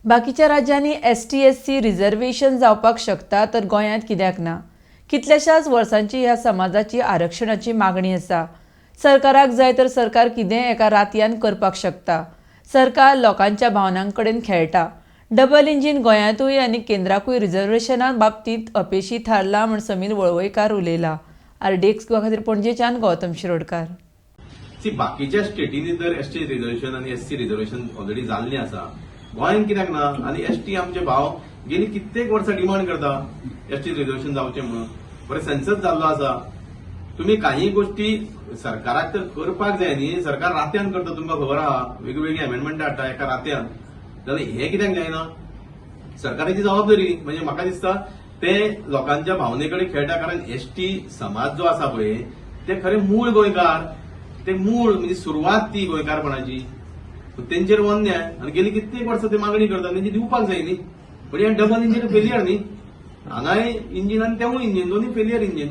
बाकीच्या राज्यांनी ST SC reservation जावपाक शकता तर गोंयांत कित्याक ना? कितल्याशाच वर्सांची ह्या समाजाची आरक्षणाची मागणी आसा. सरकाराक जाय तर सरकार कितेंय एका रातयान करपाक शकता. सरकार लोकांच्या भावनां कडेन खेळटा. डबल इंजीन गोंयांतूय आनी केंद्राकूय रिझर्वेशना बाबतींत अपेशी थारला म्हूण समीर वळवयकार उलयला. आरडीएक्स गोवा खातीर पणजेच्यान गौतम शिरोडकार. सी, बाकीच्या स्टेटींनी तर एसटी रिझर्वेशन आनी एससी रिझर्वेशन ऑलरेडी जाल्लें आसा, गोंयांत कित्याक ना? आनी एसटी आमचे भाव गेली कित्येक वर्सां डिमांड करता एसटी रिझर्वेशन जावचें म्हणून. बरें, सेन्सस जाल्लो आसा. तुमी काही गोष्टी सरकाराक तर करपाक जाय न्ही. सरकार रातयान करता, तुमकां खबर आहा. वेगवेगळी अमेंडमेंट हाडटा एका रातयान, जाल्यार हें कित्याक जायना? सरकाराची जबाबदारी. म्हणजे म्हाका दिसता ते लोकांच्या भावने कडेन खेळटा, कारण एसटी समाज जो आसा पळय, ते खरे मूळ गोंयकार. ते मूळ म्हणजे सुरवात ती गोंयकारपणाची. तेंचेर अन्याय आनी गेली कित्येक वर्सां ते मागणी करता, तेंची दिवपाक जाय न्ही. पण हे डबल इंजीन फेलियर न्ही. हांगाय इंजीन आनी तेवूय इंजीन, दोनूय फेलियर इंजीन.